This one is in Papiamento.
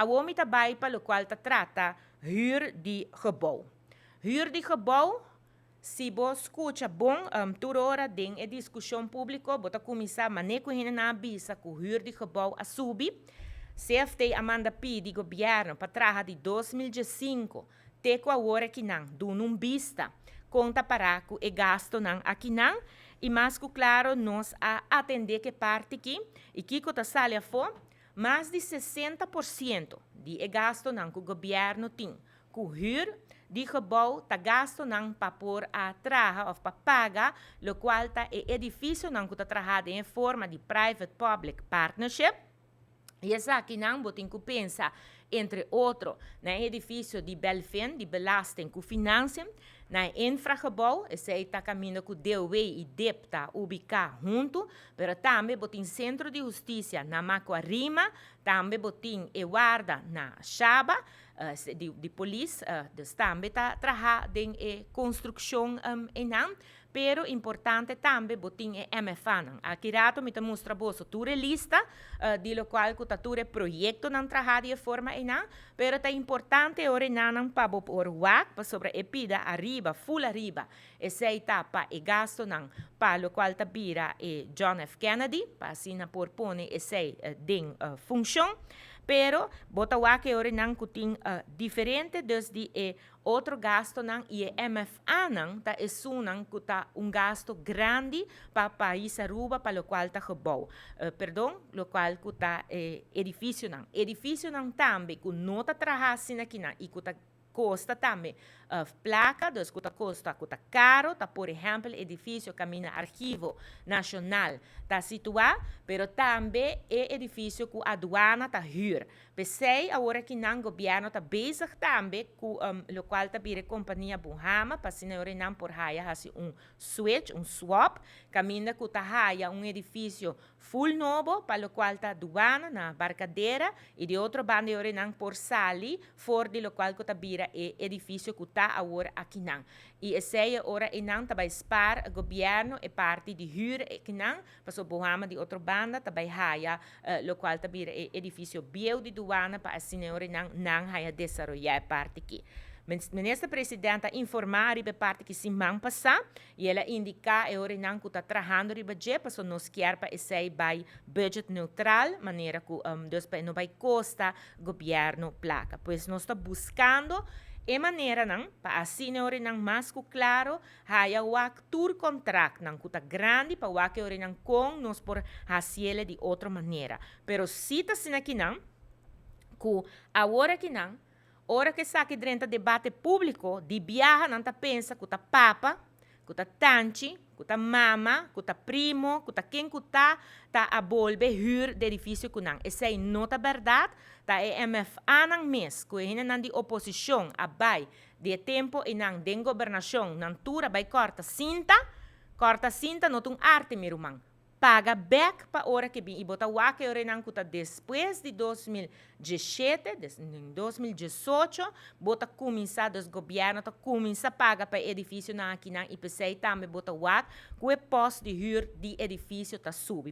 Awor mi ta bai pa lokual ta trata huur di gebouw. Huur di gebouw, si bo skucha bon, tur ora den e diskushon públiko, bo ta kuminsá manera ku hende nan a bisa ku huur di gebouw a subi. CFT a manda pidi gobièrnu pa traha di 2015 te ku awor akinan duna un bista kon ta pará ku e gastunan akinan i mas ku klaro nos a atendé ku e parti aki i kiko ta sali afó. Mas di 60% di e gastunan ku gobièrnu tin ku huur di gebouw ta gastunan pa por a traha òf pa paga lokual ta e edifisionan ku ta traha den forma di private public partnership. I esakinan bo tin ku pensa entre otro na edifisio di Belfin, di Belasting ku Financiën, na infragebouw, esei ta kaminda ku DOW i DIP ta ubiká huntu, pero tambe bo tin Sentro di Hustisia na Macuarima, tambe bo tin e warda na Shaba, di polis, dus tambe ta traha den e konstrukshon einan. Pero importante tambe bo tin e MFA-nan. Aki rato mi ta mustra boso tur e lista di lokual ku ta tur e proyektonan traha di e forma einan, pero ta importante ora enanan pa bo por wak pasobra e pida ariba, full ariba, esei ta pa e gastunan pa lokual ta bira e John F. Kennedy, pa asina por pone esei den funshon. Pero bo ta wak e ora einan ku tin diferente dus di e otro gastunan i e MFA-nan ta esunnan ku ta un gastu grandi pa pais Aruba pa lokual ta gebouw. Perdon, lokual ku ta e edifisionan. Edifisionan tambe ku no ta traha asina akinan i ku ta kosta tambe plaka, dus ku ta kosta ku ta karo, ta por ehèmpel edifisio kaminda Archivo Nashonal ta situá, pero tambe e edifisio ku aduana ta hür. P'esei awor akinan gobièrnu ta bezig tambe ku lokual ta bira e kompania Buhama pa asina e ora nan por haya hasi un switch, un swap, kaminda ku ta haya un edifisio full nobo pa lokual ta duana na Barcadera i di otro banda e ora nan por sali for di lokual ku ta bira e edifisio ku ta awor akinan. I esei e ora einan ta bai spar gobièrnu e parti di hür akinan. Pasobra Bohama di otro banda ta bai haya lokual ta bira e edifisio bieu di duana pa asina e ora nan nan haya desaroyá e parti aki. Minister President a informá riba e parti aki siman pasá i el a indiká e ora nan ku ta trahando riba dje pasobra nos kier pa esei bai budget neutral manera ku dus pa e no bai kosta gobièrnu plaka. Pues nos ta buskando e maneranan pa asina e ora nan mas ku klaro haya wak tur kontraktnan ku ta grandi pa wak e orenan kon nos por hasiele di otro manera. Pero si ta asina kinan ku awor akinan ora ku esaki drenta debate públiko di biaha nan ta pensa ku ta papa, ku ta tanchi, ku ta mama, ku ta primo, ku ta ken ku ta, ta a bolbe hür di edifisio ku nan. Esei no ta bèrdat, ta e MFA-nan mes ku e hendenan di oposishon a bai Di e tempo ei nan den gobernashon nan tur a bai kòrta sinta. Kòrta sinta no ta un arte, mi ruman. Paga bèk pa ora ke bin i bo ta wak e orenan ku ta despues di 2017, des den 2018, bo ta kuminsá, dus gobièrnu ta kuminsá paga pa e edifisionan akinan i p'esei tambe bo ta wak ku e pòst di hür di edifisio ta subi.